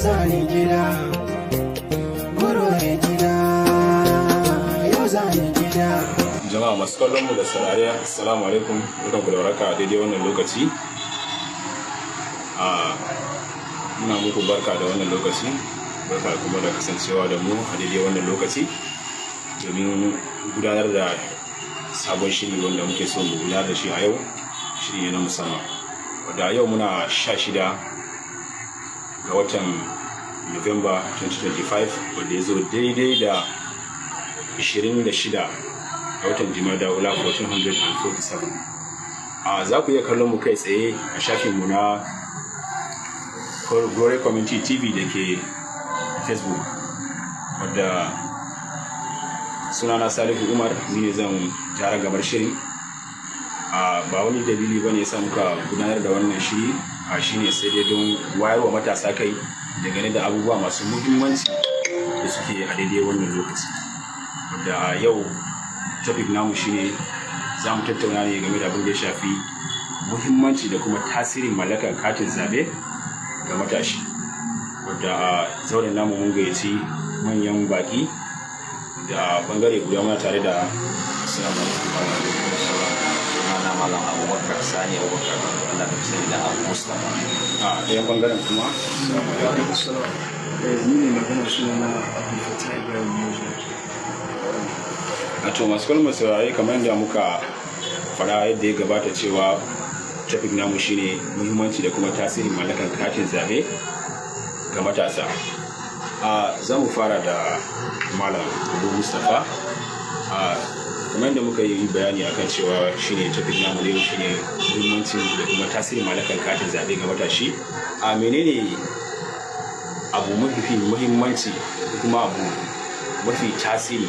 Zani gida, Ngurore gida, yau zani gida. Jama'a masu kallon mu da saurare, assalamu alaikum, barkanku da warhaka a daidai wannan lokaci. A muna muku barka da wannan lokaci, barka kuma da kasancewa da mu a daidai wannan lokaci domin gudanar da sabon shiri wanda muke so mu gudanar da shi a yau. Shiri ne na musamman wanda a yau muna 16 ga watan Nuwamba 2025, wanda ya zo daidai da 26 ga watan Jimada Ula 1447. A za ku iya kallon mu kai tsaye a shafinmu na Glory Community TV da ke Facebook, wadda sunana Salihu Umar, ni ne zan ja ragamar shirin. A ba wani dalili ba ne ya sa muka gudanar da wannan shiri a shine sai dai don wayarwa matasa kai dangane da abubuwa masu muhimmanci da suke a daidai wannan lokaci, wadda a yau topic namu shine za mu tattauna ne game da abin da ya shafi muhimmanci da kuma tasirin mallakar katin zabe ga matashi, wadda a zauren namu mun gayyaci manyan baki da bangare guda muna tare da, assalamu alaikum. Sunana Malam Abubakar Sani Abubakar, wanda aka fi sani da Abu Mustapha. A ɗayan bangaren kuma, assalamu alaikum. Ni ne magana, suna Abdul Fatah Ibrahim Musa. A to, masu kalmar saurare, kamar yadda muka fara yadda ya gabata cewa topic namu shine muhimmanci da kuma tasirin mallakan katin zabe ga matasa. A za mu fara da Malam Abu Mustapha. A kamar yadda muka yi bayani akan cewa shine topic namu yau shine muhimmancin da kuma tasirin mallakan katin zabe ga matashi, a menene abu mafi muhimmanci kuma abu mafi tasiri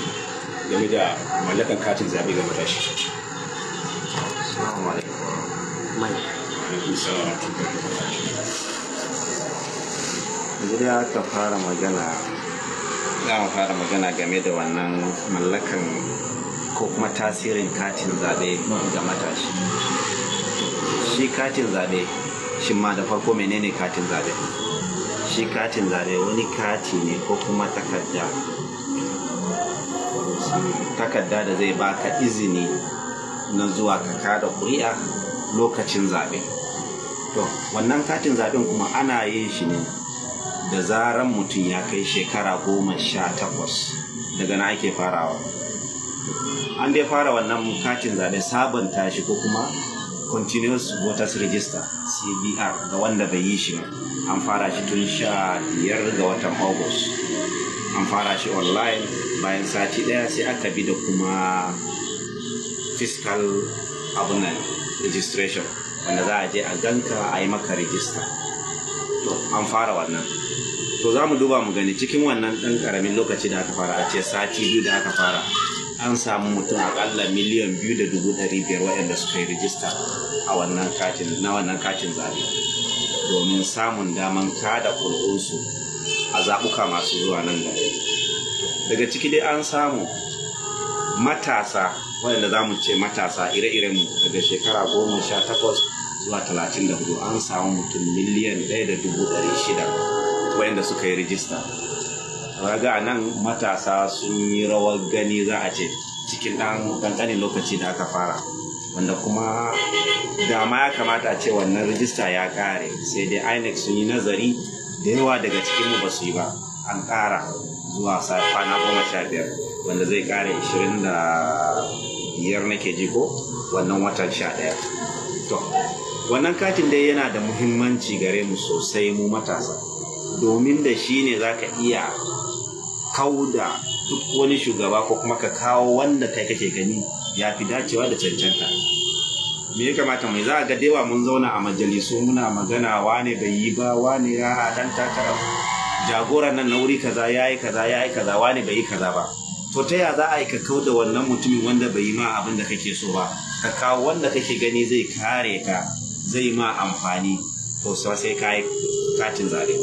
game da mallakan katin zabe ga matashi? Assalamu alaikum. Alaikum salam. Yanzu dai aka fara magana, za mu fara magana game da wannan mallakan ko kuma tasirin katin zaɓe ga matashi. Shi katin zaɓe, shin ma da farko menene katin zaɓe? Shi katin zaɓe wani kati ne ko kuma takarda da zai baka izini na zuwa ka kada ƙuri'a lokacin zaɓe. To, wannan katin zaɓen kuma ana yin shi ne da zaran mutum ya kai shekara 18, daga nan ake farawa. An dai fara wannan katin zaɓe, sabunta shi ko kuma continuous voters register, CVR, ga wanda bai yi shi ba, an fara shi tun 15 ga watan August. An fara shi online, bayan sati ɗaya sai aka bi da kuma physical abunan registration, wanda za a je a ganka a yi maka register. To, an fara wannan. To, za mu duba mu gani cikin wannan ɗan ƙaramin lokaci da aka fara, a ce sati 2 da aka fara, an samu mutum akalla 2,500,000 waɗanda suka yi rijista a wannan katin, na wannan katin zaɓe, domin samun daman kada ƙuri'unsu a zaɓuka masu zuwa nan gaba. Daga ciki dai an samu matasa, waɗanda za mu ce matasa ire-iren mu daga shekara 18 zuwa 34, an samu mutum 1,600,000 waɗanda suka yi rijista. Raga a nan matasa sun yi rawar gani, za a ce, cikin ɗan ƙanƙanin lokaci da aka fara, wanda kuma dama ya kamata a ce wannan rijista ya ƙare, sai dai INEC sun yi nazari, da yawa daga cikinmu ba su yi ba, an ƙara zuwa kwana 15, wanda zai ƙare 25 nake ji ko wannan watan 11. To, wannan katin dai yana da muhimmanci gare mu sosai mu matasa, domin da shi ne za ka iya kauda duk wani shugaba ko kuma ka kawo wanda kai kake gani ya fi dacewa da cancanta. Me ya kamata mai za a ga dewa mun zauna a majalisu muna magana, wane bai yi ba, wane ya dan takara jagoran nan na wuri kaza ya yi kaza, ya yi kaza, wane bai yi kaza ba. To, ta ya za a yi ka kauda wannan mutumin wanda bai yi ma abin da kake so ba, ka kawo wanda kake gani zai kare ka, zai ma amfani? To, sai ka yi katin zaɓe.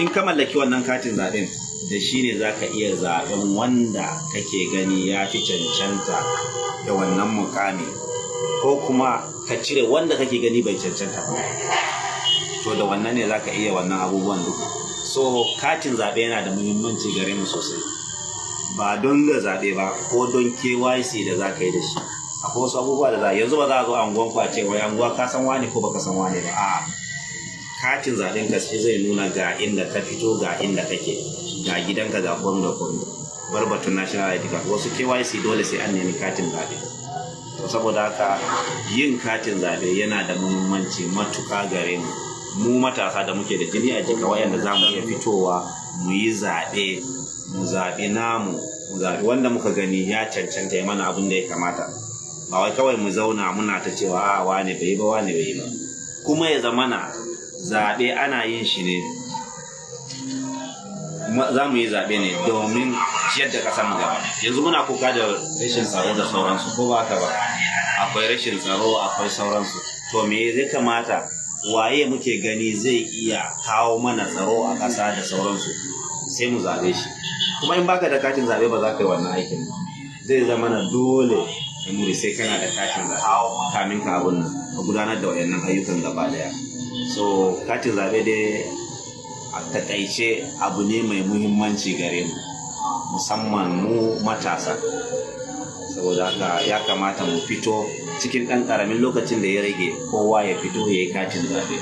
In ka mallaki wannan katin zaɓen, da shi ne za ka iya zaɓen wanda kake gani ya fi cancanta da wannan mukami, ko kuma ka cire wanda kake gani bai cancanta ba. To da wannan ne zaka iya wannan abubuwan duka. So katin zaɓe yana da muhimmanci gare mu sosai, ba don ga zaɓe ba, ko don KYC da za ka yi da shi. Akwai wasu abubuwa da za yanzu ba za a zo anguwan ku a ce wai anguwa ka san wani ko baka san wani ba. A'a, katin zaɓen ka shi zai nuna ga inda ka fito, ga inda kake, ga gidanka, ga komai da komai. Bar batun national ID card, wasu KYC dole sai an nemi katin zaɓe. To saboda haka yin katin zaɓe yana da muhimmanci matuƙa gare mu, mu matasa da muke da jini a jika, wayanda za mu iya fitowa mu yi zaɓe, mu zaɓi namu, mu zaɓi wanda muka gani ya cancanta ya mana abin da ya kamata. Ba wai kawai mu zauna muna ta cewa a wane bai yi ba, wane bai yi ba. Kuma ya zamana zaɓe ana yin shi ne, za mu yi zaɓe ne domin ciyar da ƙasar mu gaba. Yanzu muna kuka da rashin tsaro da sauransu, ko ba haka ba? Akwai rashin tsaro, akwai sauransu. To me zai kamata? Waye muke gani zai iya kawo mana tsaro a ƙasa da sauransu? Sai mu zaɓe shi. Kuma in baka da katin zaɓe, ba za ka yi wannan aikin ba. Zai zama na dole muri sai kana da katin zaɓe kamin ka abun nan, ka gudanar da wayannan ayyukan gaba daya. So katin zaɓe dai a takaice abu ne mai muhimmanci gare mu, musamman mu matasa. Saboda haka ya kamata mu fito cikin ɗan ƙaramin lokacin da ya rage, kowa ya fito ya yi katin zaɓe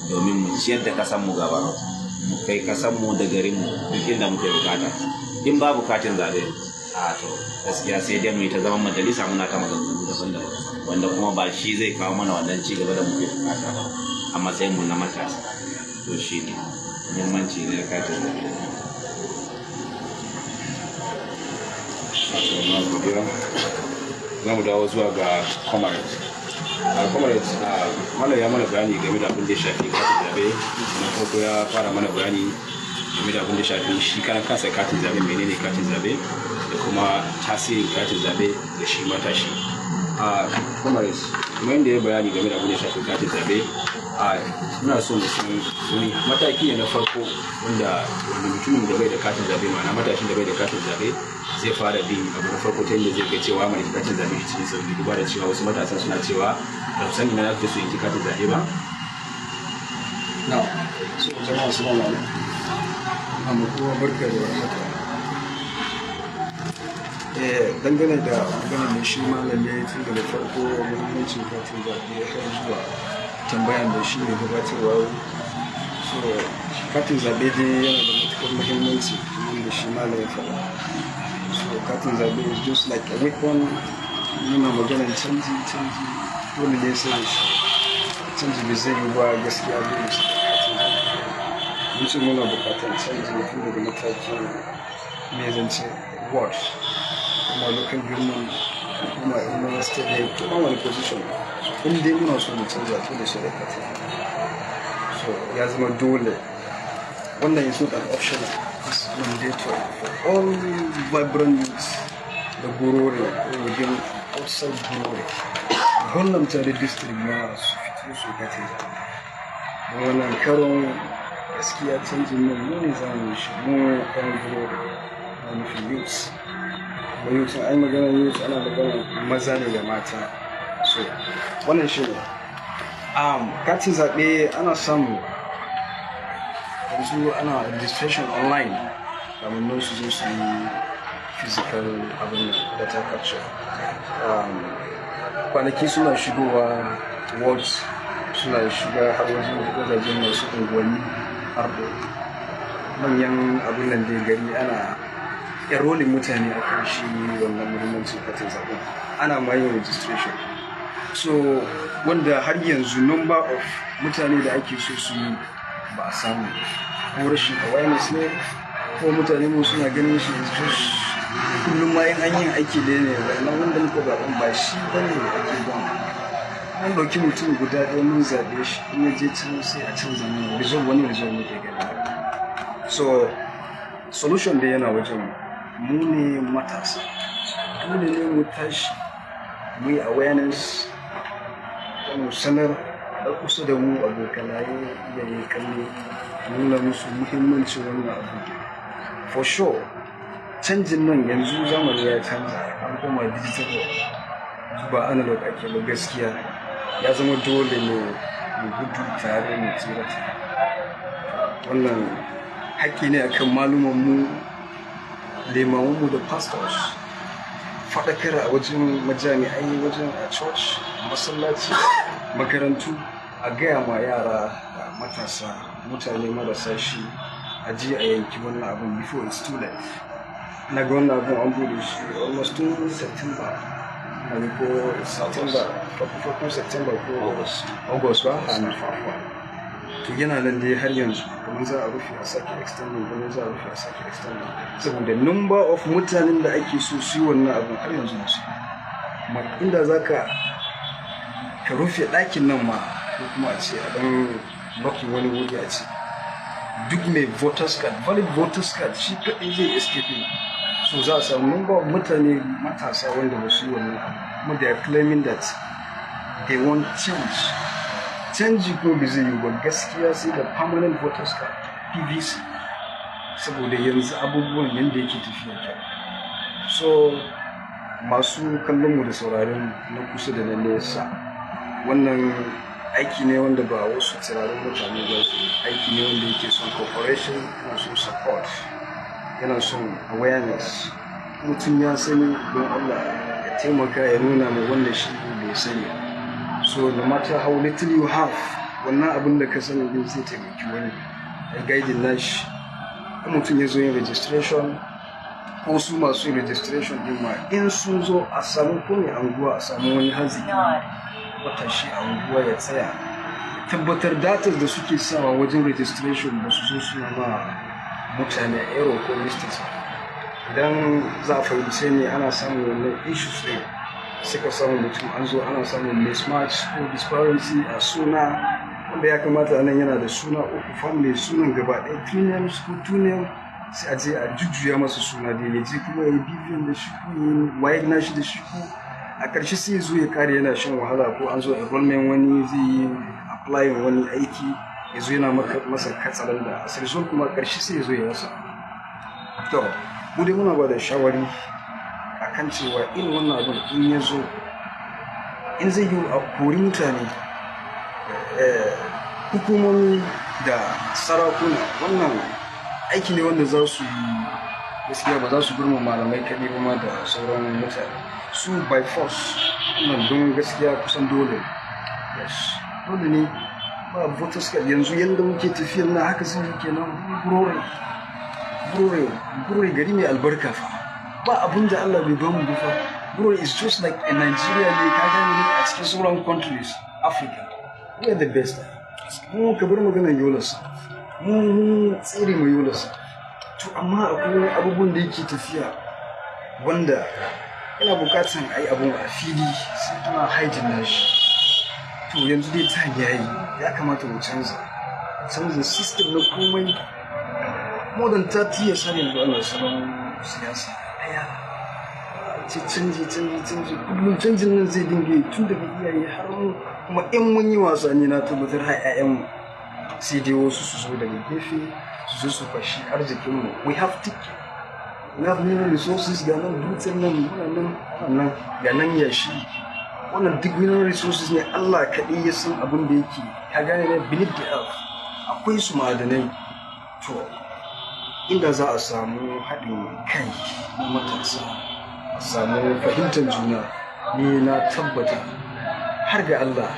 domin mu ciyar da ƙasanmu gaba, mu kai ƙasanmu da garinmu duk inda muke bukata. In babu katin zaɓe, a to gaskiya sai dai mu yi ta zaman majalisa muna ta maganganu daban-daban, wanda kuma ba shi zai kawo mana wannan ci gaba da muke bukata ba a matsayin mu na matasa. To shi ne muhimmanci ne katin zaɓe. Za mu dawo zuwa ga comrade. Comrade, malam ya mana bayani game da abin da ya shafi katin zaɓe. Na farko ya fara mana bayani game da abin da ya shafi shi karan kansa katin zaɓe, menene katin zaɓe, da kuma tasirin katin zaɓe da shi matashi. A comrade, kuma yadda ya bayani game da abin da ya shafi katin zaɓe, a muna so mu san wani mataki ne na farko wanda mutumin da bai da katin zaɓe, ma'ana matashin da bai da katin zaɓe, zai fara bin abu na farko ta yadda zai ga cewa mai katin zaɓe shi cikin sauki, duba da cewa wasu matasan suna cewa ba su san ina za su je su yanki katin zaɓe ba. Na so jama'a, assalamu alaikum. Amma kowa barka da warhaka. Dangane da maganar da shi malam ya yi tun daga farko, muhimmancin katin zaɓe, har zuwa tambayan da shi ne gabatarwa. So katin zaɓe dai yana da matuƙar muhimmanci kamar da shi malam ya faɗa. So katin zaɓe is just like a weapon. Muna maganar canji, canji dole ne sai da shi. Canji bai zai yi ba gaskiya, dole sai da katin zaɓe. Mun ce muna buƙatar canji tun daga matakin, me zan ce, ward, kuma local government, kuma kuma state ne, kuma wani position. In dai muna so mu canza, dole sai da katin. So ya zama dole. Wannan is not an option, it's mandatory for all vibrant youths da Ngurore or within outside Ngurore, whole Namtari district ma, su fito su katin zaɓe. Don wannan karon gaskiya canjin nan mu ne za mu yi shi, mu ɗan Ngurore, na nufin youths. Kuma youths, ai magana youths ana magana maza ne da mata. So wannan shi ne. Katin zaɓe ana samu yanzu, ana registration online kamun nan su zo su yi physical abin nan, data capture. Kwanaki suna shigowa wards, suna shiga har wajen wajajen masu unguwanni, har da manyan abin nan dai gari, ana enrolling mutane a kan shi wannan muhimmancin katin zaɓen, ana ma yin registration. So wanda har yanzu number of mutane da ake so su yi ba a samu, ko rashin awareness ne, ko mutane mu suna ganin shi is just kullum ma in an yin aiki da ne wannan wanda muka zaɓen ba shi bane ake ban. An ɗauki mutum guda ɗaya mun zaɓe shi, in ya je can sai a canza mana result, wani result muke gani. So solution da yana wajen mu ne matasa. Dole ne mu tashi mu yi awareness, mu sanar da kusa da mu, abokanaye, iyaye, kalle, nuna musu muhimmancin wannan abu. For sure canjin nan yanzu zamani ya canza, an koma digital world, yanzu ba analog ake ba. Gaskiya ya zama dole ne mu gudu tare mu tsira tare. Wannan haƙƙi ne akan malumanmu, limamanmu da pastors, faɗakar a wajen majami'ai, wajen a church, masallaci, makarantu, a gaya ma yara da matasa, mutane marasa shi, a je a yanki wannan abun before it's too late. Na ga wannan abun an bude shi almost tun September, na ga ko September, farkon September ko August. August ba a nufafuwa. To yana nan dai har yanzu, kamar za a rufe a sake extending, kamar za a rufe a sake extending, saboda number of mutanen da ake so su yi wannan abun har yanzu ba su. Amma inda za ka rufe ɗakin nan ma, ko kuma a ce a ɗan blocking wani wuri, a ce duk mai voters card, valid voters card, shi kaɗai zai escape, so za a samu number of mutane matasa wanda ba su yi wannan abu. Kuma they are claiming that they want change. Canji ko bai zai yi ba gaskiya sai da permanent voters card, PVC, saboda yanzu abubuwan yadda yake tafiya kyau. So masu kallon mu da sauraron na kusa da na nesa, wannan aiki ne wanda ba wasu tsirarun mutane ba su yi. Aiki ne wanda yake son cooperation, yana son support, yana son awareness. Mutum ya sani, don Allah ya taimaka ya nuna ma wanda shi bai sani. So no matter how little you have, wannan abin da ka sani din zai taimaki wani, a guiding nashi. In mutum ya zo yin registration, ko su masu yin registration din ma in sun zo, a samu ko mai anguwa, a samu wani haziki matashi a anguwa ya tsaya, tabbatar datas da suke sawa wajen registration ba su zo suna ma mutane error ko mistakes. Idan za a fahimce ne, ana samun wannan issues ɗin, suka samu mutum an zo ana samun mismatch ko disparity a suna, wanda ya kamata anan yana da suna uku, family sunan gaba ɗaya three names ko two names, sai a je a jujjuya masa suna da ya je kuma ya yi BVN da shi ko ya yi WAEC nashi da shi, ko a ƙarshe sai ya zo ya kare yana shan wahala, ko an zo enrollment, wani zai yi applying wani aiki, ya zo yana masa katsalan da a result kuma ƙarshe sai ya zo ya rasa. To mu dai muna ba da shawari akan cewa irin wannan abin in ya zo, in zai yi a kori mutane, hukumomi da sarakuna, wannan aiki ne wanda za su yi gaskiya, ba za su girma malamai kaɗai ba ma da sauran mutane su by force. Wannan don gaskiya kusan dole, yes, dole ne. Ba voters card yanzu, yanda muke tafiyar na haka sun yi kenan. Ngurore, Ngurore, Ngurore gari mai albarka fa, ba abin da Allah bai bamu ba fa. Ngurore is just like a Nigeria ne, ka gane, a cikin sauran countries Africa we are the best. Mu ka bar maganar Yola South, mu tsere mu Yola South. To amma akwai wani abubuwan da yake tafiya wanda yana bukatan a yi abun a fili, sai ana hiding nashi. To yanzu dai time yayi, ya kamata mu canza system na komai. More than 30 years har yanzu ana salon siyasa ɗaya ce, canji, canji, canji kullum. Canjin nan zai dinga yi tun daga iyaye har mu, kuma in mun yi wasa ne, na tabbatar har 'ya'yanmu, sai dai wasu su zo daga gefe su zo su fashi arzikinmu. We have ticket, we have mineral resources. Ga nan dutsen nan, muna nan, nan ga nan yashi, wannan duk mineral resources ne. Allah kaɗai ya san abin da yake, ka gane ne, beneath the earth akwai su ma'adanai. To inda za a samu haɗin kai na matasa, a samu fahimtar juna, ni na tabbata har ga Allah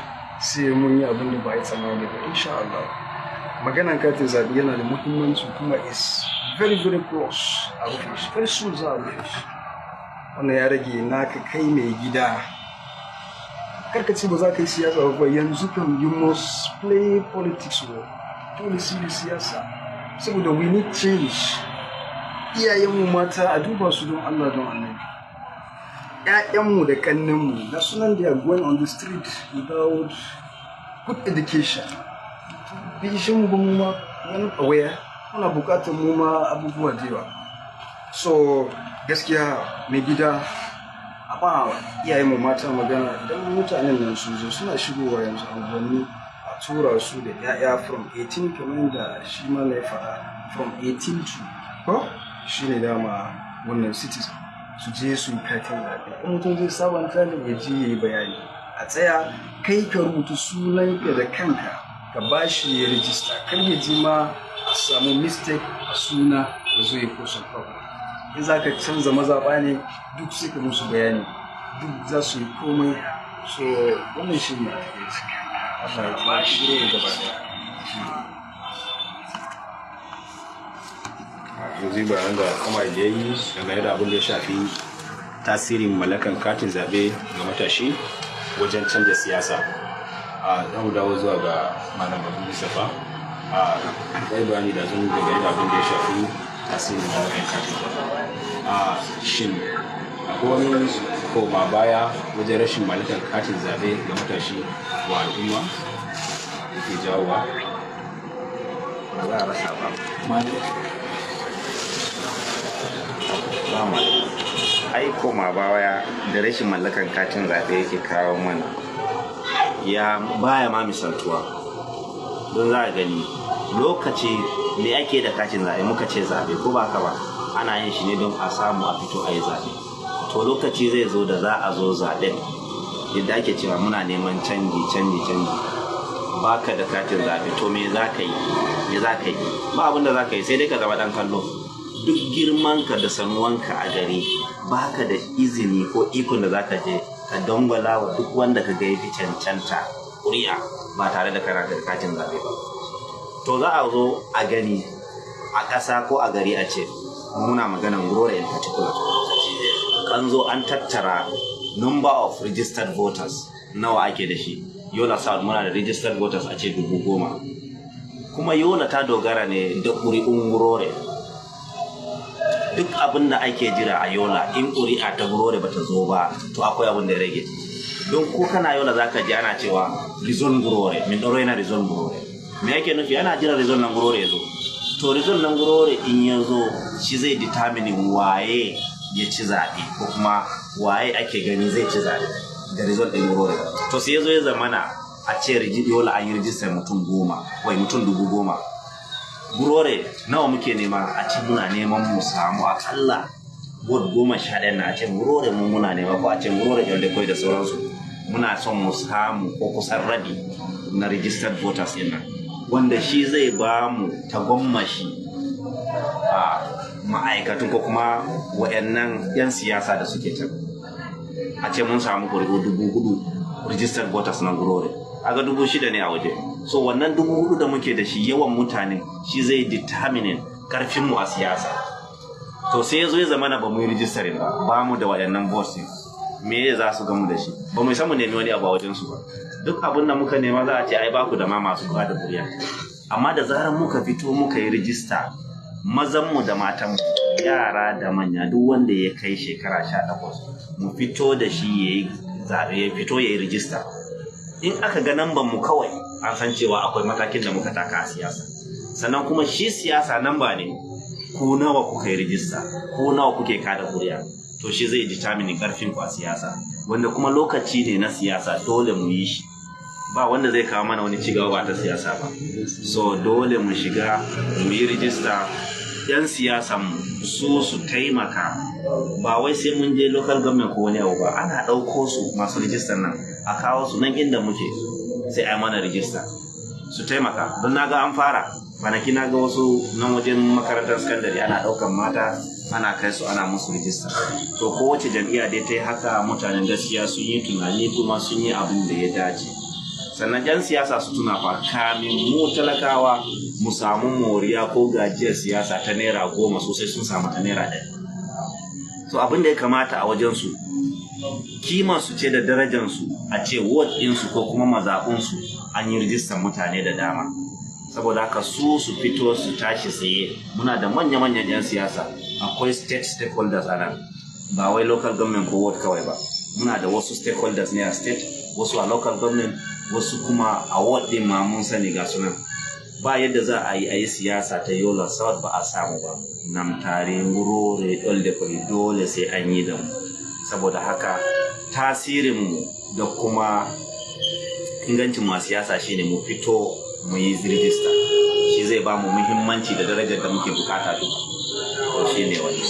sai mun yi abin da ba a yi tsammani ba, insha Allah. Maganan katin zaɓe yana da muhimmanci kuma is very very close a rufe shi. Very soon za a rufe shi. Wannan ya rage naka, kai mai gida. Karka ce ba za ka yi siyasa ba. Yanzu kam you must play politics o, dole su yi siyasa saboda we need change. Iyayenmu mata, a duba su don Allah, don Annabi. Ƴaƴanmu da ƙannenmu ga sunan, they are going on the street without good education. Bishin mu ma wani aware, muna buƙatar mu ma abubuwa da yawa. So gaskiya mai gida, a ba iyayenmu mata magana. Idan mutanen nan sun zo suna shigowa yanzu unguwanni, a tura su da 'ya'ya from 18, kamar yadda shi ma ya faɗa, from 18 to ko shi ne dama wannan citizen, su je su yi katin zaɓe. In mutum zai sabanta ne, ya je ya yi bayani, a tsaya kai ka rubuta sunanka da kanka, ka ba shi ya rijista, kar ya je ma a samu mistake a suna da zai ko problem. In za ka canza mazaɓa ne, duk sai ka musu bayani, duk za su yi komai. So wannan shi ne a takaice. Allah ya ba shi ne gaba ɗaya. Yanzu bayan da kuma da ya yi dangane da abin da ya shafi tasirin mallakan katin zaɓe ga matashi wajen canza siyasa, a za mu dawo zuwa ga Malam Abu Mustapha. A kai bayani da zan dangane da abin da ya shafi tasirin mallakan katin zaɓe. A shin akwai wani koma baya wajen rashin mallakan katin zaɓe ga matashi wa al'umma da ke jawowa? Ba za a rasa ba. Ba. Ai koma baya da rashin mallakan katin zaɓe yake kawo mana ya baya ma misaltuwa. Don za a gani lokaci me ake da katin zaɓe, muka ce zaɓe ko ba ka ba, ana yin shi ne don a samu a fito a yi zaɓe. To lokaci zai zo da za a zo zaɓen, yadda ake cewa muna neman canji, canji, canji, baka da katin zaɓe, to me za ka yi? Me za ka yi? Ba abin da za ka yi, sai dai ka zama ɗan kallo. Duk girmanka da sanuwanka a gari, baka da izini ko ikon da zaka je ka dangwala wa duk wanda ka ga yafi cancanta ƙuri'a ba tare da kana da katin zaɓe ba. To za a zo a gani a ƙasa ko a gari, a ce muna maganan Ngurore in particular, an zo an tattara number of registered voters, nawa ake da shi Yola South? Muna da registered voters a ce 10,000. Kuma Yola ta dogara ne da ƙuri'un Ngurore. Duk abin da ake jira a Yola, in ƙuri'a ta Ngurore bata zo ba, to akwai abin da ya rage. Don ko kana Yola, zaka ji ana cewa result Ngurore, min ɗoro yana result Ngurore. Me yake nufi? Ana jira result na Ngurore ya zo. To result na Ngurore in ya zo, shi zai determine waye ya ci zaɓe ko kuma waye ake gani zai ci zaɓe da result ɗin Ngurore. To sai ya zo ya zamana a ce Yola an yi rijistar mutum 10,000, wai mutum 10,000. Ngurore nawa muke nema? A ce muna neman mu samu akalla ward 11 na, a ce Ngurore mu muna nema, ko a ce Ngurore, Jolde Koi da sauransu, muna son mu samu ko kusan rabi na registered voters ɗin nan, wanda shi zai ba mu tagwammashi a ma'aikatun ko kuma wa'annan 'yan siyasa da suke can. A ce mun samu ƙuri'u 4,000 registered voters na Ngurore, aga 6,000 ne a waje. So wannan 4,000 da muke da shi, yawan mutane shi zai determine karfinmu a siyasa. To sai ya zo ya zamana ba mu yi rijistarin ba, ba mu da waɗannan votes. Me za su gamu da shi? Ba mu san mu nemi wani abu a wajen su ba. Duk abin da muka nema, za a ce ai baku da ma masu ba da kuri'a. Amma da zarar muka fito muka yi rijista, mazanmu da matanmu, yara da manya, duk wanda ya kai shekara 18, mu fito da shi ya yi zaɓe, ya fito ya yi rijista. In aka ga namban mu kawai, an san cewa akwai matakin da muka taka a siyasa. Sannan kuma shi siyasa namba ne. Ku nawa kuka yi rijista, ku nawa kuke kada kuri'a, to shi zai determine karfin ku a siyasa. Wanda kuma lokaci ne na siyasa, dole mu yi shi. Ba wanda zai kawo mana wani cigaba ba ta siyasa ba. So dole mu shiga mu yi rijista. Yan siyasan mu su su taimaka. Ba wai sai mun je local government ko wani abu ba, ana ɗauko su masu rijistar nan, a kawo su nan inda muke, sai a yi mana rijista, su taimaka. Don na ga an fara kwanaki, na ga wasu nan wajen makarantar sakandare, ana ɗaukan mata ana kai su ana musu rijista. To kowace jam'iyya dai ta yi haka, mutanen gaskiya sun yi tunani kuma sun yi abin da ya dace. Sannan 'yan siyasa su tuna fa, kamin mu talakawa mu samu moriya ko gajiyar siyasa ta naira 10, sosai sun samu ta naira 1. So abin da ya kamata a wajensu, kimansu ce da darajansu, a ce ward ɗinsu ko kuma mazaɓunsu an yi rijistar mutane da dama. Saboda haka su su fito su tashi tsaye. Muna da manya-manyan 'yan siyasa, akwai state stakeholders a nan, ba wai local government ko ward kawai ba. Muna da wasu stakeholders ne a state, wasu a local government, wasu kuma a ward ɗin ma mun sani, ga sunan. Ba yadda za a yi a yi siyasa ta Yola South ba a samu ba Namtare, Ngurore, Jolde Koi, dole sai an yi da mu. Saboda haka tasirinmu da kuma ingancin mu a siyasa shine mu fito mu yi rijista. Shi zai ba mu muhimmanci da darajar da muke bukata duka. To shi ne wannan,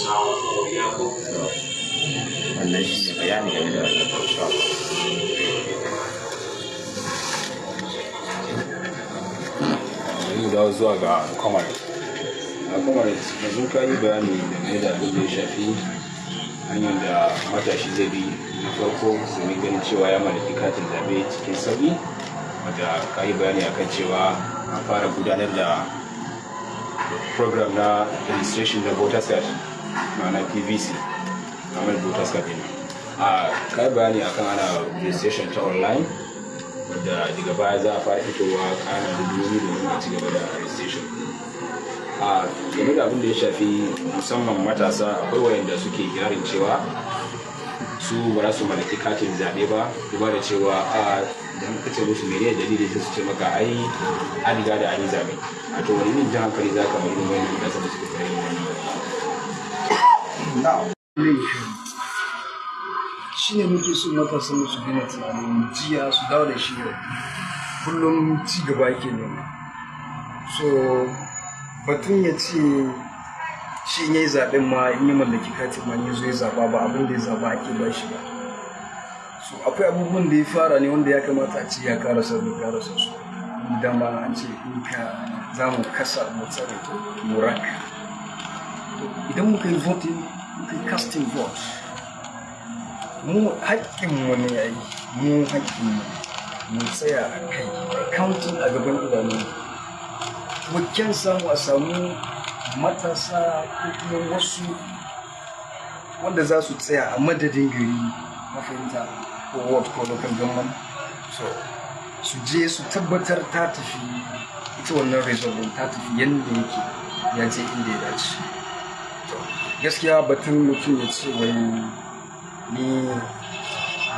shi ne bayani game da wannan, insha Allah. Mu dawo zuwa ga Comrade. A kuma yanzu ka yi bayani dangane da abin da ya shafi hanyar da matashi zai bi na farko domin ganin cewa ya mallaki katin zaɓe cikin sauƙi, wadda ka yi bayani akan cewa an fara gudanar da program na registration na voters card, ma'ana PVC, kamar voters card ɗin. A ka yi bayani akan ana registration ta online, wadda daga baya za a fara fitowa ƙananan hukumomi domin a ci gaba da registration. A game da abin da ya shafi musamman matasa, akwai wayanda suke ikirarin cewa su ba za su mallaki katin zaɓe ba, duba da cewa a idan ka ce musu menene dalili, sai su ce maka ai an riga da an yi zaɓe. A to, wani irin jan hankali za ka mai irin wannan matasa da suke fara yin wannan? Shi ne muke so matasan su gina tunanin jiya su dawo da shi yau. Kullum ci gaba ke nema. So batun ya ce shi in yayi zaɓen ma, in yi mallaki katin ma, in ya zo ya zaɓa, ba abin da ya zaɓa ake ba shi ba. So akwai abubuwan da ya fara ne wanda ya kamata a ce ya karasa, bai karasa su. Dama an ce in ka za mu kasa mu tsare mu raka. To, idan muka yi voting, muka yi casting vote, mu haƙƙinmu ne ya yi, mu haƙƙinmu mu tsaya a kai counting a gaban idanu. Kuma kyan samu a samu matasa ko kuma wasu wanda za su tsaya a madadin gari, mafahimta, ko ward ko local government, so su je su tabbatar ta tafi, ita wannan result din ta tafi yadda yake, ya je inda ya dace. To, gaskiya batun mutum ya ce wai ni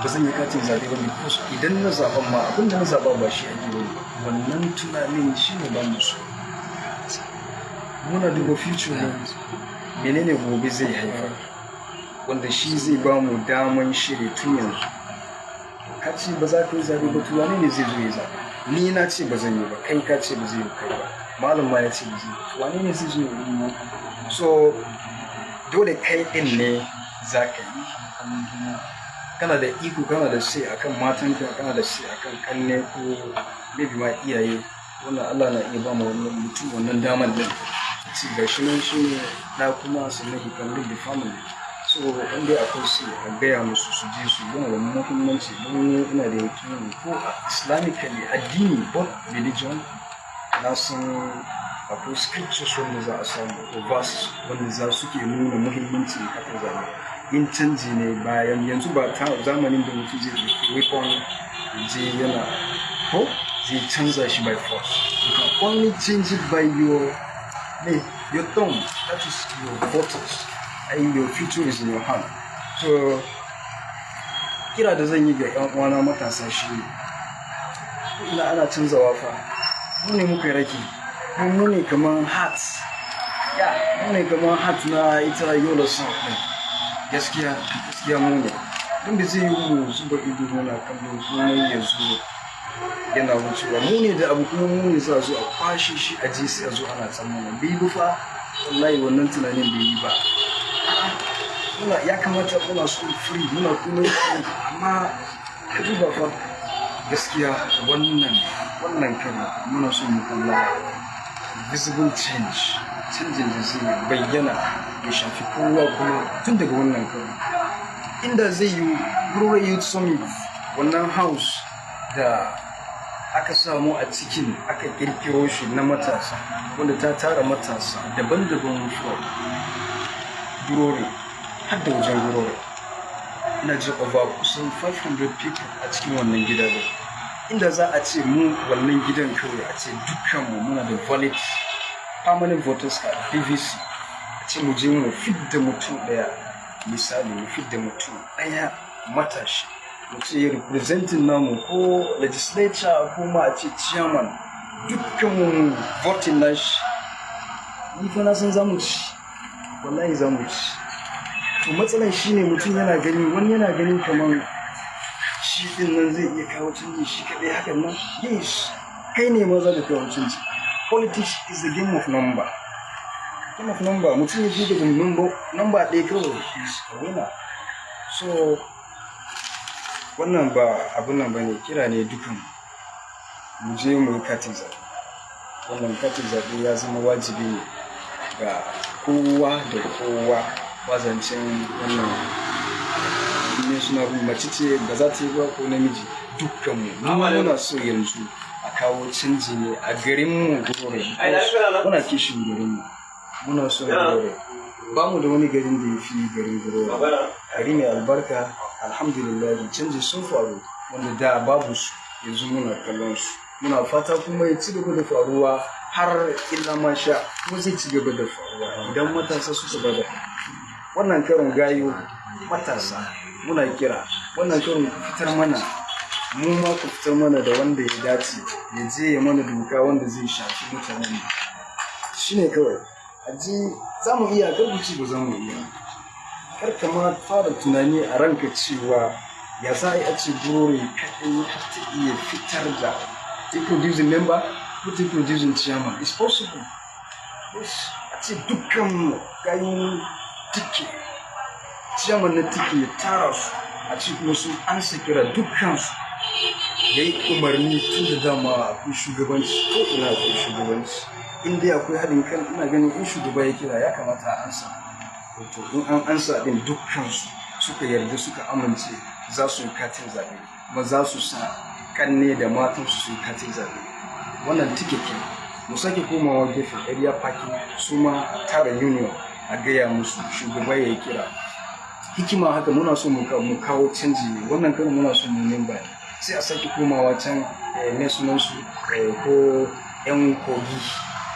ba zan yi katin zaɓe ba because idan na zaɓen ma, abin da na zaɓa ba shi ake wani, wannan tunanin shi ne ba mu so. Muna duba future ne, menene gobe zai haifar, wanda shi zai ba mu daman shiri tun yanzu. Ka ce ba za ka yi zaɓe ba, to wane ne zai zo ya zaɓe? Ni na ce ba zan yi ba, kai ka ce ba zai yi kai ba, malam ma ya ce ba zai yi, wane ne zai zo ya yi? So dole kai ɗin ne za ka yi. Kana da iko, kana da sai akan matanka, kana da sai akan kanne ko maybe ma iyaye. Wannan Allah na iya ba mu wannan mutum wannan daman din ci ga shi nan, shi ne na kuma sannan he can lead the family. So wanda akwai sai a gaya musu su je su yana da muhimmanci, don ni ina da yakini ko a islamically, addini, both religion, na san akwai scriptures wanda za a samu ko verses wanda za su ke nuna muhimmancin katin zaɓe. In canji ne bayan yanzu, ba ta zamanin da mutum zai ɗauki weapon je yana ko zai canza shi by force. You can only change it by your me, your thumb, that is your voters, and your future is in your hand. So kira da zan yi ga 'yan uwana matasa shi ne, ina ana canzawa fa, mu ne muka rage, mu ne kaman heart ya, mu ne kaman heart na ita Yola South ɗin. Gaskiya, gaskiya mu ne, don da zai yi mu zuba ido muna kallo komai ya zo yana wucewa. Mu ne da abu, kuma mu ne za a zo a kwashe shi, a je sai a zo ana tsammana bai bi fa. Wallahi wannan tunanin bai yi ba. Muna ya kamata muna so free, muna komai free, amma ka duba fa. Gaskiya wannan karo muna so mu kalla visible change, canjin da zai bayyana ya shafi kowa. Kuma tun daga wannan karo, inda zai yi Rural Youth Summit, wannan house da aka samu a cikin aka kirkiro shi na matasa, wanda ta tara matasa daban-daban from Ngurore har da wajen Ngurore, ina ji over kusan 500 people a cikin wannan gida da inda za a ce mu wannan gidan kawai, a ce dukkanmu muna da valid permanent voters card, PVC, a ce mu je mu fidda mutum daya, misali mu fidda mutum daya matashi, mu ce representing namu ko legislature ko ma a ce chairman, dukkan mu voting nashi, ni fa na san za mu ci, wallahi za mu ci. To, matsalan shine mutum yana gani, wani yana ganin kamar shi din nan zai iya kawo canji shi kaɗai hakan nan. Yes, kai ne ma za ka kawo canji. Politics is a game of number, game of number. Mutum ya fi daga number ɗaya kawai is a winner. So wannan ba abun nan ba ne, kira ne dukan mu je mu yi katin zaɓe. Wannan katin zaɓe ya zama wajibi ne. Ga kowa da kowa, wazancen wannan ne suna mace ce ba za ta yi ba ko namiji, dukkanmu mu muna so yanzu a kawo canji ne a garinmu Gurore. Muna kishin garinmu, muna son Gurore. Ba mu da wani garin da ya fi garin Gurore, gari mai albarka. Alhamdulillah, canji sun faru wanda da babu su, yanzu muna kallon su. Muna fata kuma ya ci gaba da faruwa har illa masha, kuma zai ci gaba da faruwa idan matasa suka bada wannan karin gayo. Matasa, muna kira, wannan karin ku fitar mana, mu ma ku fitar mana da wanda ya dace ya je ya mana doka wanda zai shafi mutanen mu. Shine kawai a ji za mu iya. Kar ku ci ba za mu iya. Kar ka ma fara tunani a ranka cewa ya za a yi a ce Gurore kaɗai har ta iya fitar da ta producing member ko ta producing chairman. It's possible, yes. A ce dukkan gayin tike, chairman na tike ya tara su, a ce kuma sun ansa kira dukkansu, ya yi umarni. Tun da dama akwai shugabanci ko ina, akwai shugabanci. In dai akwai haɗin kan, ina ganin in shugaba ya kira, ya kamata a ansa. To, in an ansa ɗin, dukkansu suka yarda, suka amince za su yi katin zaɓe, kuma za su sa kanne da matansu su yi katin zaɓe. Wannan ticket ke. Mu sake komawa gefen area parking, su ma a tara union, a gaya musu, shugaba ya yi kira. Hikima haka muna so mu kawo canji ne wannan karin, muna so mu memba ne. Sai a sake komawa can mai sunansu, ko yan Kogi,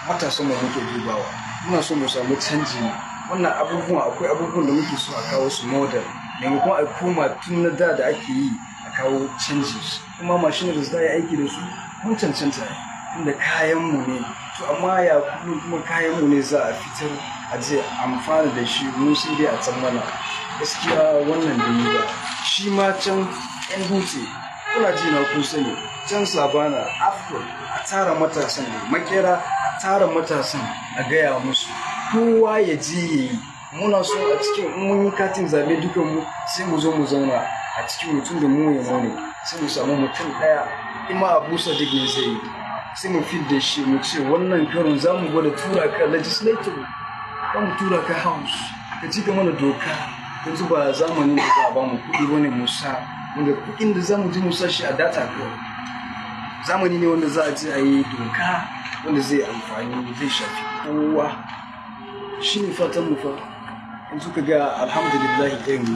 matasan mu muke dubawa. Muna so mu samu canji ne. Wannan abubuwan, akwai abubuwan da muke so a kawo su model, maimakon a koma tun na da da ake yi, a kawo canji. Kuma machineries za a yi aiki da su, mun cancanta tunda kayan mu ne. To, amma ya kullum kuma kayan mu ne za a fitar a je amfana da shi, mu sai dai a can mana. Gaskiya wannan da yi ba. Shi ma can yan Dutse, kuna ji na, kun sani, can Sabana Afro, a tara matasan ne, Makera, a tara matasan, a gaya musu kowa ya je ya yi. Muna so a cikin in mun yi katin zabe dukan mu, sai mu zo mu zauna a cikin mutum da mu ya ne, sai mu samu mutum daya, ima Abu Sadiq ne zai yi, sai mu fid da shi, mu ce wannan karon za mu gwada tura ka legislative, za mu tura ka house, ka ci mana doka. Yanzu ba zamanin da za a ba mu kuɗi bane mu sa, wanda kuɗin da za mu ji mu sa shi a data kawai. Zamani ne wanda za a je a yi doka wanda zai amfani, zai shafi kowa. Shi ne fatan mu fa. Yanzu ka ga, alhamdulillah, irin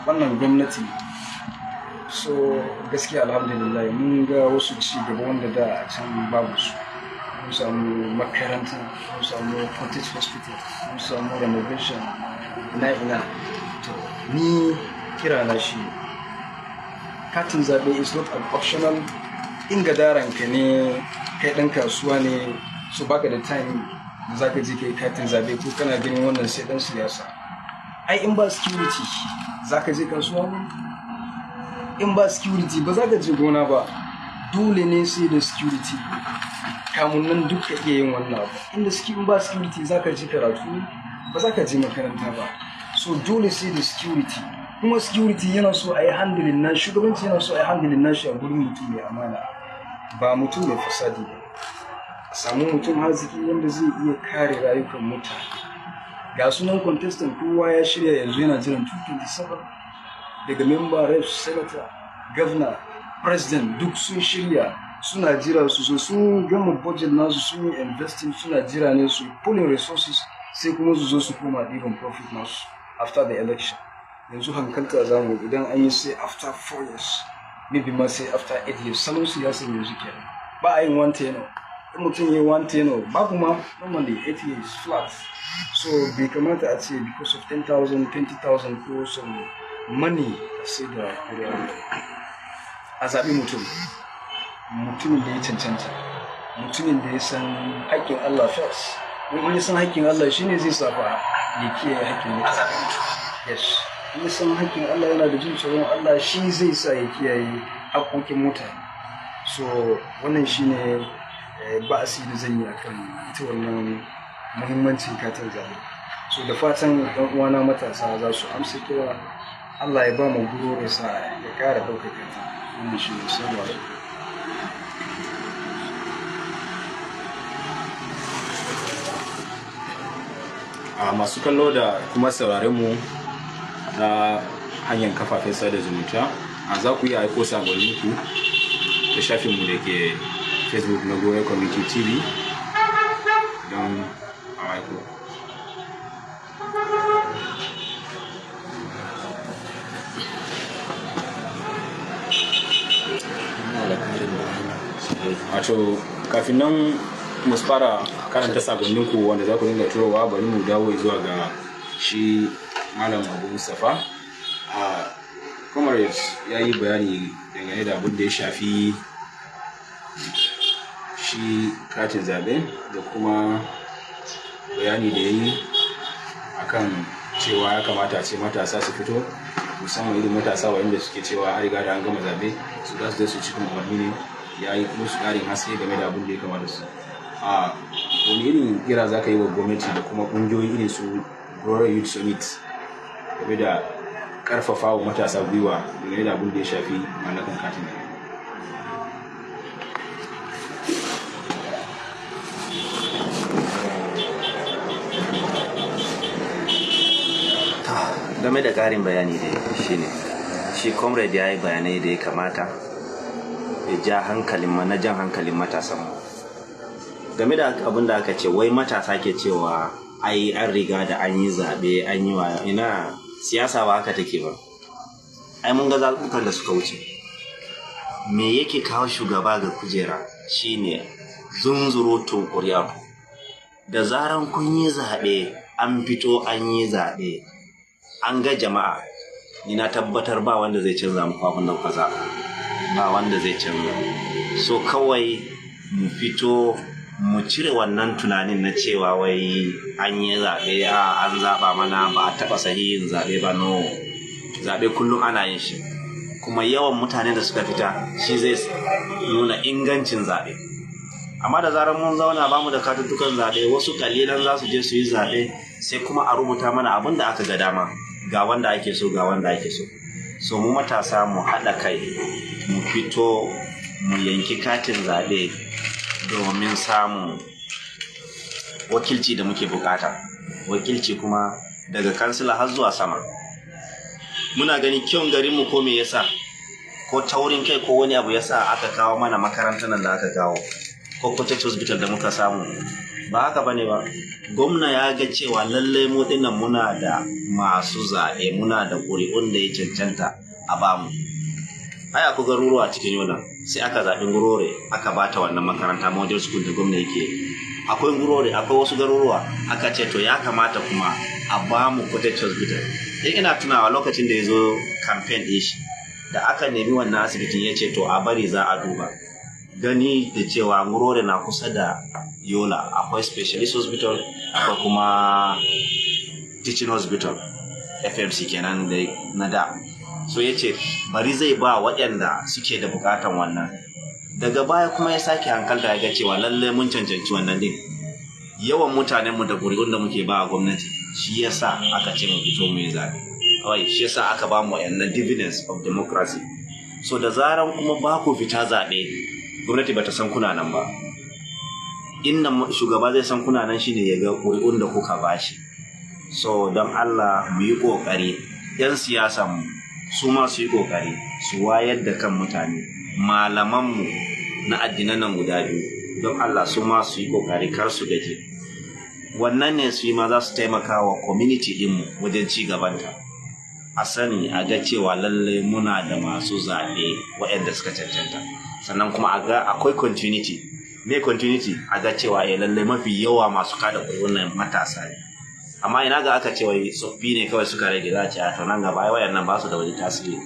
wannan gwamnati. So gaskiya, alhamdulillah, mun ga wasu ci gaba wanda da a can babu su. Mun samu makaranta, mun samu cottage hospital, mun samu renovation ina ina. To, ni kira na shi, katin zaɓe is not an optional. In gadaranka ne, kai ɗan kasuwa ne, so baka da time da zaka je kai katin zaɓe, ko kana ganin wannan sai ɗan siyasa. Ai in ba security, zaka je kasuwa ne? In ba security, ba za ka je gona ba. Dole ne sai da security kamun nan duk ka iya yin wannan abu. Inda in ba security, za ka je karatu ne? Ba za ka je makaranta ba. So dole sai da security. Kuma security yana so a yi handling na shugabanci, yana so a yi handling na shi a gurin mutum mai amana, ba mutum mai fasadi ba. A samu mutum haziki wanda zai iya kare rayukan mutane. Ga sunan contestant, kowa ya shirya, yanzu yana jiran 227. Daga member, reps, senator, governor, president, duk sun shirya, suna jira su zo. Sun gama budget nasu, sun yi investing, suna jira ne su pulling resources, sai kuma su zo su koma ɗiban profit nasu after the election. Yanzu hankalta za mu idan an yi, sai after 4 years, maybe ma sai after 8 years. Salon siyasar yanzu kenan, ba a yin one tenure. In mutum ya yi one tenure, babu ma, normally 8 years flat. So bai kamata a ce because of 10,000, 20,000 ko some money a sai da kuri'a. A zaɓi mutum, mutumin da ya cancanta, mutumin da ya san haƙƙin Allah first. In ya san haƙƙin Allah, shine zai safa ya kiyaye haƙƙin mutane. Yes, in ya san haƙƙin Allah, yana da jin tsoron Allah, shi zai sa ya kiyaye haƙƙoƙin mutane. So wannan shine ba'asi da zan yi akan ita wannan muhimmancin katin zaɓe. So da fatan ɗan uwana matasa za su amsa kira. Allah ya ba mu guro sa, ya ƙara ɗaukaka ta. Wannan shi ne. Assalamu alaikum. A masu kallo da kuma sauraren mu na hanyar kafafen sada zumunta, a za ku iya aiko sakonninku ta shafinmu da ke Facebook na Goya Community TV don a aiko. Ina da karin bayani. Wato kafin nan mu fara karanta sakonninku wanda za ku dinga turowa, bari mu dawo zuwa ga shi Malam Abu Mustapha. A comrade ya yi bayani dangane da abin da ya shafi shi katin zabe da kuma bayani da ya yi akan cewa ya kamata a ce matasa su fito, musamman irin matasa waɗanda suke cewa an riga da an gama zabe, su za su je su cikin umarni ne. Ya yi musu ƙarin haske game da abin da ya kamata su. A wani irin kira za ka yi wa gwamnati da kuma ƙungiyoyi irin su Global Youth Summit game da ƙarfafa wa matasa gwiwa dangane da abin da ya shafi mallakan katin zabe? Game da ƙarin bayani dai shine shi comrade ya yi bayanai da ya kamata ya ja hankalin na jan hankalin matasan mu game da abin da aka ce wai matasa ke cewa ai an riga da an yi zaɓe, an yi wa ina. Siyasa ba haka take ba. Ai mun ga zaɓuɓɓukan da suka wuce. Me yake kawo shugaba ga kujera shine zunzurutun ƙuri'a. Da zaran kun yi zaɓe, an fito an yi zaɓe, an ga jama'a, ni na tabbatar ba wanda zai canza muku abin da kuka zaɓa, ba wanda zai canza. So kawai mu fito mu cire wannan tunanin na cewa wai an yi zaɓe, a an zaɓa mana, ba a taɓa sahihin zaɓe ba. No, zaɓe kullum ana yin shi, kuma yawan mutane da suka fita shi zai nuna ingancin zaɓe. Amma da zarar mun zauna bamu da katuttukan zaɓe, wasu kalilan za su je su yi zaɓe, sai kuma a rubuta mana abin da aka ga dama, ga wanda ake so, ga wanda ake so. So mu matasa mu haɗa kai, mu fito mu yanki katin zaɓe domin samun wakilci da muke bukata, wakilci kuma daga kansila har zuwa sama. Muna gani kyan garinmu, ko me yasa, ko taurin kai ko wani abu yasa aka kawo mana makarantar nan da aka kawo, ko cottage hospital da muka samu. Ba haka bane ba. Gwamna ya ga cewa lallai mu dinnan muna da masu zaɓe, muna da ƙuri'un da ya cancanta a bamu. Ai akwai garuruwa a cikin Yola, sai aka zaɓi Ngurore aka bata wannan makaranta, model school da gwamna yake. Akwai Ngurore, akwai wasu garuruwa aka ce to ya kamata kuma a bamu cottage hospital. In ina tunawa lokacin da ya zo campaign ɗin shi da aka nemi wannan asibitin, ya ce to a bari, za a duba, gani da cewa Ngurore na kusa da Yola, akwai specialist hospital, akwai kuma teaching hospital, FMC kenan da na da. So ya ce bari zai ba waɗanda suke da bukatan wannan. Daga baya kuma ya sake hankalta, ya ga cewa lallai mun cancanci wannan din. Yawan mutanenmu da ƙuri'un da muke ba a gwamnati shi yasa aka ce mu fito mu yi zaɓe. Kawai shi yasa aka ba mu wayannan dividends of democracy. So da zaran kuma ba ku fita zaɓe, gwamnati bata san kuna nan ba. Inda shugaba zai san kuna nan shine ya ga ƙuri'un da kuka bashi. So don Allah mu yi ƙoƙari, 'yan siyasan mu su ma su yi ƙoƙari su wayar da kan mutane. Malamanmu na addinan nan guda biyu, don Allah su ma su yi ƙoƙari, kar su gaji. Wannan ne su yi ma za su taimaka wa community ɗinmu wajen ci gabanta. A sani a ga cewa lallai muna da masu zaɓe waɗanda suka cancanta, sannan kuma a ga akwai continuity. Me continuity? A ga cewa eh, lallai mafi yawa masu kada ƙuri'un nan matasa ne. Amma ina ga aka ce wai tsoffi ne kawai suka rage, za a ce a to nan gaba ai wayannan ba su da wani tasiri.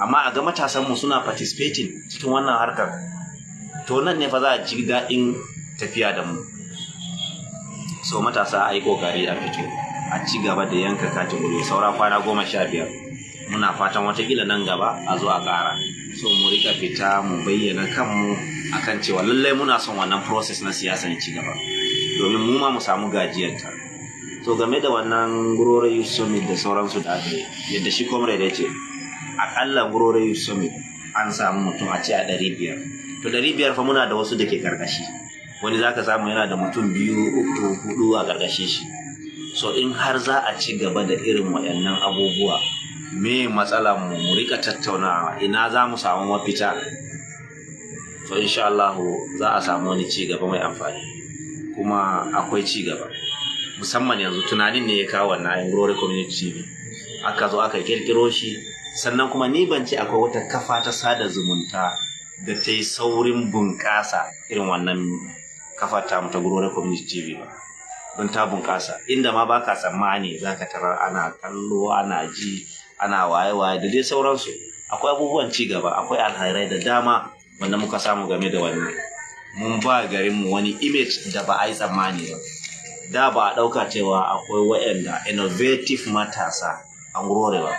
Amma a ga matasan mu suna participating cikin wannan harkar, to nan ne fa za a ji daɗin tafiya da mu. So matasa, a yi ƙoƙari a fito a ci gaba da yanka katin ƙuri'u. Saura kwana 15, muna fatan watakila nan gaba a zo a ƙara. So mu rika fita mu bayyana kanmu akan cewa lallai muna son wannan process na siyasa ya ci gaba, domin mu ma mu samu gajiyarta. So game da wannan Ngurore Youth Summit da sauransu da aka yi, yadda shi comrade ya ce, akalla Ngurore Youth Summit an samu mutum a ce a 500. To 500 fa, muna da wasu da ke karkashi. Wani za ka samu yana da mutum biyu, uku, hudu a karkashin shi. So in har za a ci gaba da irin waɗannan abubuwa, me matsalar mu? Mu rika tattaunawa ina za mu samu mafita. To insha Allah za a samu wani ci gaba mai amfani, kuma akwai ci gaba, musamman yanzu tunanin ne ya kawo wannan ayin Ngurore Community TV aka zo aka kirkiro shi. Sannan kuma ni ban ce akwai wata kafa ta sada zumunta da ta yi saurin bunƙasa irin wannan kafa ta ta Ngurore Community TV ba, don ta bunƙasa inda ma baka tsammani za ka tarar ana kallo, ana ji, ana waye-waye da dai sauransu. Akwai abubuwan ci gaba, akwai alhairai da dama wanda muka samu game da wannan. Mun ba garinmu wani image da ba a yi tsammani ba. Da ba a ɗauka cewa akwai waɗanda innovative matasa a Ngurore ba,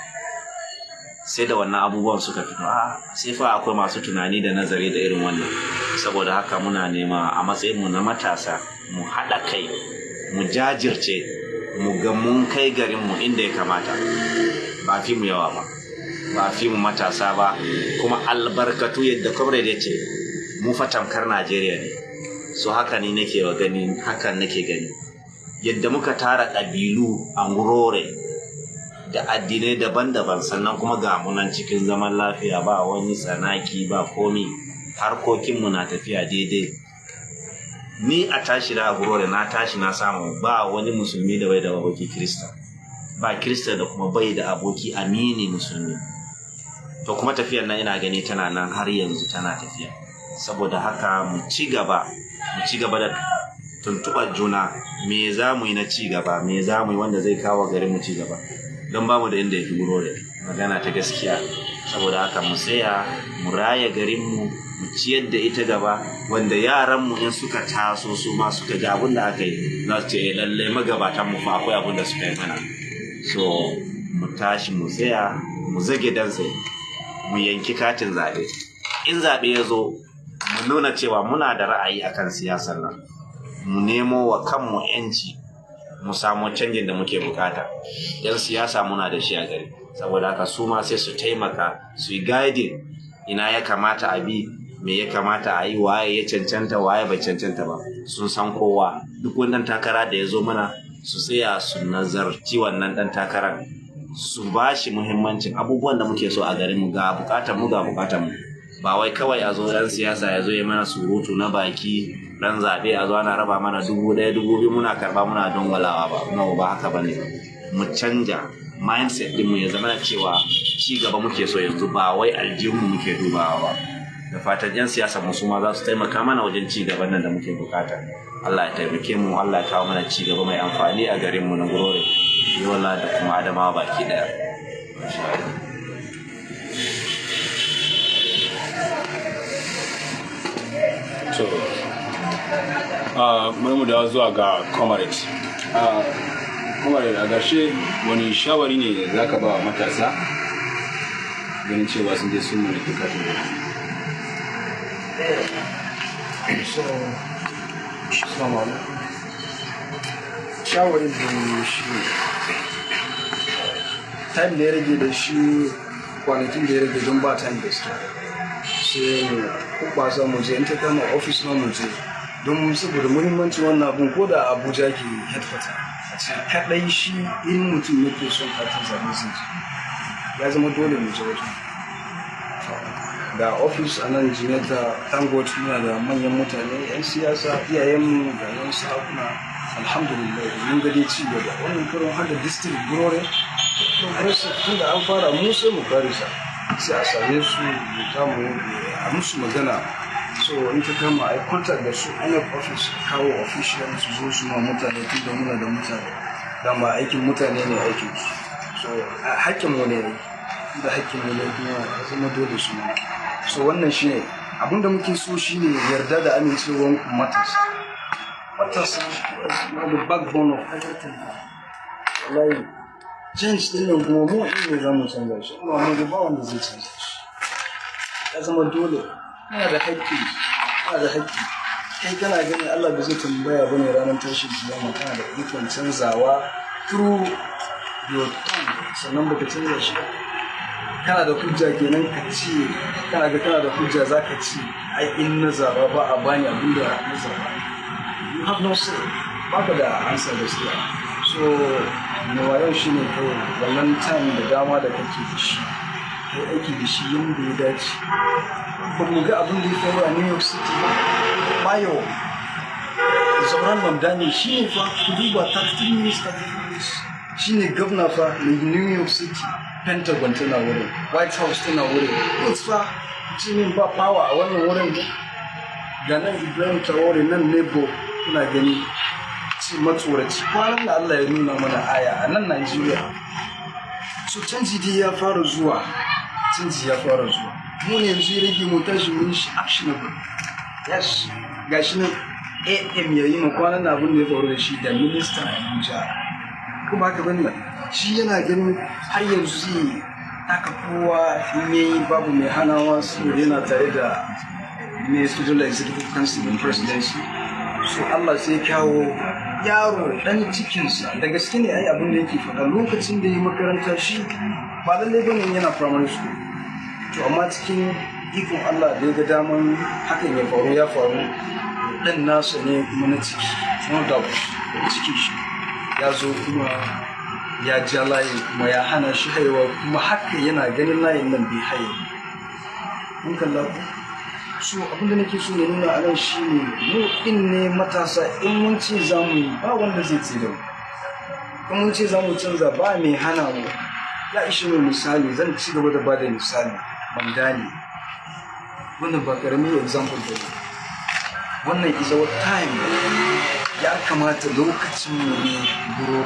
sai da wannan abubuwan suka fito, a sai fa akwai masu tunani da nazari da irin wannan. Saboda haka muna nema a matsayinmu na matasa mu haɗa kai, mu jajirce, mu ga mun kai garinmu inda ya kamata. Ba fi mu yawa ba, ba fi mu matasa ba, kuma albarkatu yadda comrade ya ce mu fa tamkar Najeriya ne. So haka ni nake wa gani, hakan nake gani yadda muka tara ƙabilu a Ngurore da addinai daban-daban, sannan kuma ga munan cikin zaman lafiya, ba wani tsanaki ba komi, harkokinmu na tafiya daidai. Ni a tashi na a Ngurore, na tashi na samu ba wani musulmi da bai da aboki Kirista, ba Kirista da kuma bai da aboki amini musulmi. To kuma tafiyar nan ina gani tana nan har yanzu tana tafiya. Saboda haka mu ci gaba, mu ci gaba da tuntuɓar juna, me za mu yi na ci gaba, me za mu yi wanda zai kawo garin mu ci gaba, don ba mu da inda ya fi Ngurore, magana ta gaskiya. Saboda haka mu tsaya mu raya garinmu, mu ciyar da ita gaba, wanda yaranmu in suka taso su ma suka ga abin da aka yi za su ce, "Eh, lallai magabatan mu fa akwai abin da suka yi mana." So mu tashi mu tsaya, mu zage dantse, mu yanki katin zaɓe. In zaɓe ya zo, mu nuna cewa muna da ra'ayi akan siyasar nan, mu nemo wa kanmu 'yanci, mu samu canjin da muke bukata. Yan siyasa muna da shi a gari, saboda haka su ma sai su taimaka su yi guiding ina ya kamata a bi, me ya kamata a yi, waye ya cancanta, waye bai cancanta ba. Sun san kowa. Duk wannan takara da ya zo mana, su tsaya su nazarci wannan dan takarar, su ba shi muhimmancin abubuwan da muke so a garin mu. Ga bukatar mu, ga bukatar mu. Ba wai kawai a zo dan siyasa ya zo ya mana surutu na baki, dan zaɓe a zo ana raba mana 1000, 2000, muna karɓa muna dongolawa ba. No, ba haka bane ba. Mu canja mindset din mu, ya zama cewa ci gaba muke so yanzu, ba wai aljihun muke dubawa ba. Da fatan yan siyasa mu su ma za su taimaka mana wajen ci gaban nan da muke bukata. Allah ya taimake mu, Allah ya kawo mana ci gaba mai amfani a garin mu na Ngurore, Yola da kuma Adamawa baki daya. Masha Allah. To, bari mu dawo zuwa ga comrade. Comrade, a ƙarshe wani shawari ne za ka ba wa matasa ganin cewa sun je sun mallaki katin zaɓe? So, assalamu alaikum. Shawarin da shi time da ya rage da shi, kwanakin da ya rage, don ba time gaskiya, sai mu kuɓasa mu je, in ta kama ofis ma mu je, don saboda muhimmancin wannan abun. Ko da Abuja ke headquarter, a ce kaɗai shi in mutum yake son katin zaɓe zai je, ya zama dole mu je wajen. Ga ofis a nan Jimeta, thank God muna da manyan mutane, 'yan siyasa, iyayenmu, ga yan sarakuna. Alhamdulillah, mun ga dai ci gaba wannan karon har da district Ngurore progressive. Tun da an fara, mu sai mu karisa, sai a same su, mu kamu a musu magana. So in ta kama a yi contact da su INEC office, kawo official su zo su ma mutane, tun da muna da mutane, dama aikin mutane ne aikin su. So hakkin mu ne, da hakkin mu ne kuma ya zama dole su mana. So wannan shine abinda muke so, shine yarda da amincewan matasa. Matasa are the backbone of everything. Wallahi change din nan kuma mu ne za mu canza shi, amma mu ba wanda zai canza shi. Ya zama dole, kana da haƙƙi, kana da haƙƙi. Kai kana gani Allah ba zai tambaya bane ranar tashin kiyama? Kana da ikon canzawa through your tongue, sannan baka canza shi ba. Kana da hujja kenan ka ce, kana ga kana da hujja za ka ce, "Ai in na zaba ba a bani abin da na zaba." You have no say, baka da ansa gaskiya. So mai wayo shi ne kawai wannan time da dama da kake da shi, kai aiki da shi yadda ya dace. Ba mu ga abin da ya faru a New York City ba. Bayo Zohran Mamdani shi ne fa, ku duba, 33 minutes, 34 minutes, shi ne gwamna fa na New York City. Pentagon tana wurin, White House tana wurin. It's fa min ba power a wannan wurin. Ga nan Ibrahim Traore nan nebo, kuna gani ci matsoraci. Kwanan da Allah ya nuna mana aya a nan Najeriya. So canji dai ya fara zuwa, canji ya fara zuwa. Mu ne yanzu ya rage mu tashi mun shi actionable. Yes, gashi nan AM ya yi ma kwanan abin da ya faru da shi da ministan Abuja, kuma haka bane? Shi yana ganin har yanzu zai taka kowa in yayi, babu mai hanawa, saboda yana tare da mai Federal Executive Council and Presidency. So Allah sai kawo yaro dan cikinsa. Da gaske ne ai abin da yake faɗa, lokacin da ya makaranta shi ba lallai bane yana primary school. To amma cikin ikon Allah da ya ga daman hakan ya faru, ya faru. Dan nasa ne kuma na ciki, no doubt, cikin shi ya zo kuma ya ja layi kuma ya hana shi haihuwa, kuma haka yana ganin layin nan bai haye. Mun kalla ku. So abinda nake so na nuna a nan shine, mu din ne matasa, in mun ce za mu yi, ba wanda zai tsira mu. In mun ce za mu canza, ba mai hana mu. Ya ishe mu misali, zan ci gaba da bada misali Mamdani. Wannan ba karamin example ba ne. Wannan is our time. Ya kamata lokacin mu ne, bro.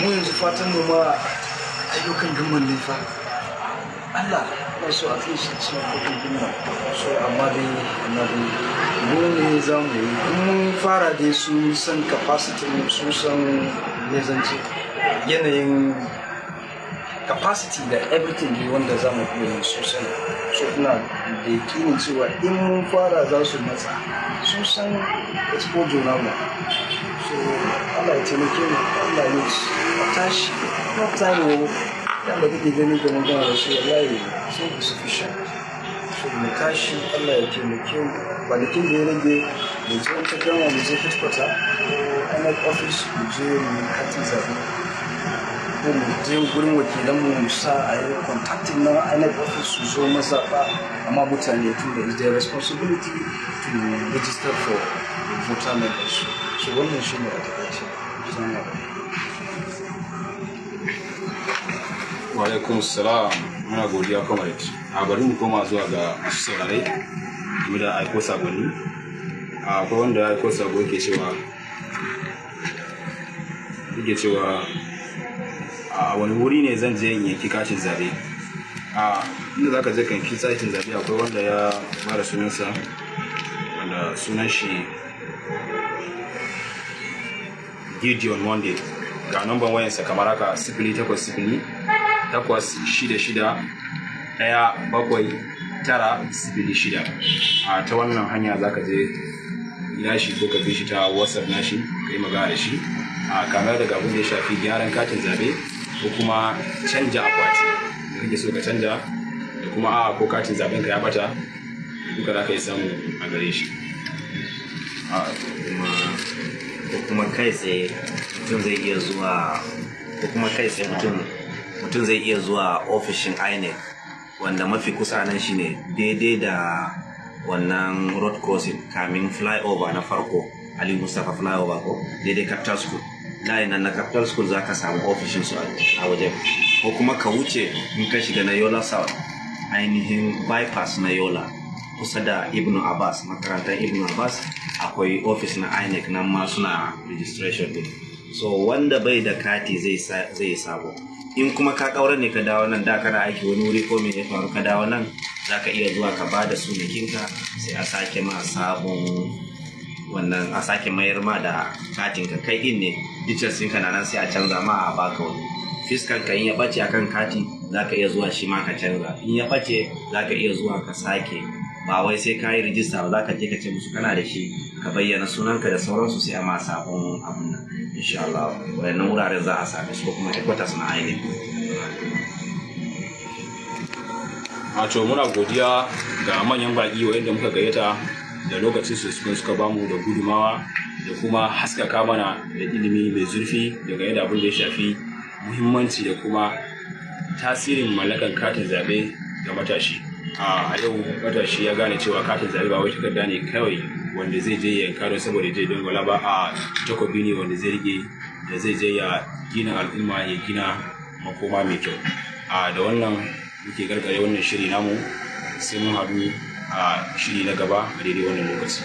Mu yanzu fatan mu ma ayyukan gamman ne fa. Allah na so at least ci kuɗin gina. So amma dai mu ne za mu yi. In mun fara dai, sun san capacity mu, sun san me zan ce, yanayin capacity da everything dai wanda za mu iya yi sosai. So ina da yakinin cewa in mun fara za su matsa, sun san exposure namu. So Allah ya taimake mu, Allah ya a tashi. No time o. Yanda kake gani ga magana da su, wallahi sun be sufficient. So mu tashi, Allah ya taimake mu. Kwanakin da ya rage, mu je wata gama, mu je headquarter ko INEC office, mu je mu yi katin zaɓe, ko mu je gurin wakilanmu mu sa a yi contacting na INEC office su zo mazaɓa. Amma mutane, tun da is their responsibility to register for voter members. So wannan shi ne a takaice. Assalamu alaikum. Wa alaikum salam. Muna godiya, comrade. A bari mu koma zuwa ga masu saurare game da aiko sakonni. Akwai wanda ya aiko sako, yake cewa a wani wuri ne zan je in yanki katin zabe? A inda zaka je ka yanki katin zabe, akwai wanda ya bada sunansa, wanda sunan shi Gideon Monday. Ga namban wayansa kamar haka: 08086617906. A ta wannan hanya za ka je nashi, ko ka bi shi ta WhatsApp nashi ka yi magana da shi a kamar daga abin da ya shafi gyaran katin zabe, ko kuma canja akwati da kake so ka canja, da kuma a ko katin zaben ka ya bata, duka za ka yi samu a gare shi. Kuma ko kuma kai tsaye mutum zai iya zuwa, ko kuma kai tsaye mutum zai iya zuwa ofishin INEC, wanda mafi kusa nan shine daidai da wannan road crossing kamin flyover na farko, Ali Mustapha flyover, ko daidai Capital School, layin nan na Capital School, za ka samu ofishin su a wajen. Ko kuma ka wuce, in ka shiga na Yola South, ainihin bypass na Yola, kusa da Ibnu Abbas, makarantar Ibnu Abbas, akwai ofis na INEC. Nan ma suna registration din. So wanda bai da kati zai sabo. In kuma ka kaura ne ka dawo nan, da kana aiki wani wuri ko me ya faru ka dawo nan, za ka iya zuwa ka ba da sunakinka, sai a sake ma sabon wannan, a sake mayar ma da katin ka. Kai din ne, details ɗinka na nan, sai a canza ma a baka wani. Fiskan ka in ya ɓace akan kati, za ka iya zuwa shi ma ka canza. In ya ɓace, za ka iya zuwa ka sake. Ba wai sai ka yi rijista ba, za ka je ka ce musu kana da shi, ka bayyana sunanka da sauransu, sai a ma sabon abun nan, insha Allah. Wayannan wuraren za a same su, ko kuma headquarters na INEC. Wato muna godiya ga manyan baƙi wa'inda muka gayyata da lokacin su suka bamu da gudumawa. Da kuma haskaka mana da ilimi mai zurfi dangane da abin da ya shafi muhimmanci da kuma tasirin mallakan katin zaɓe ga matashi. A yau matashi ya gane cewa katin zaɓe ba wai takarda ne kawai wanda zai je ya yanka don saboda ya je dangwala ba, a takobi ne wanda zai rike da zai je ya gina al'umma, ya gina makoma mai kyau. A da wannan muke gargare wannan shiri namu, sai mun haɗu a shiri na gaba a daidai wannan lokaci.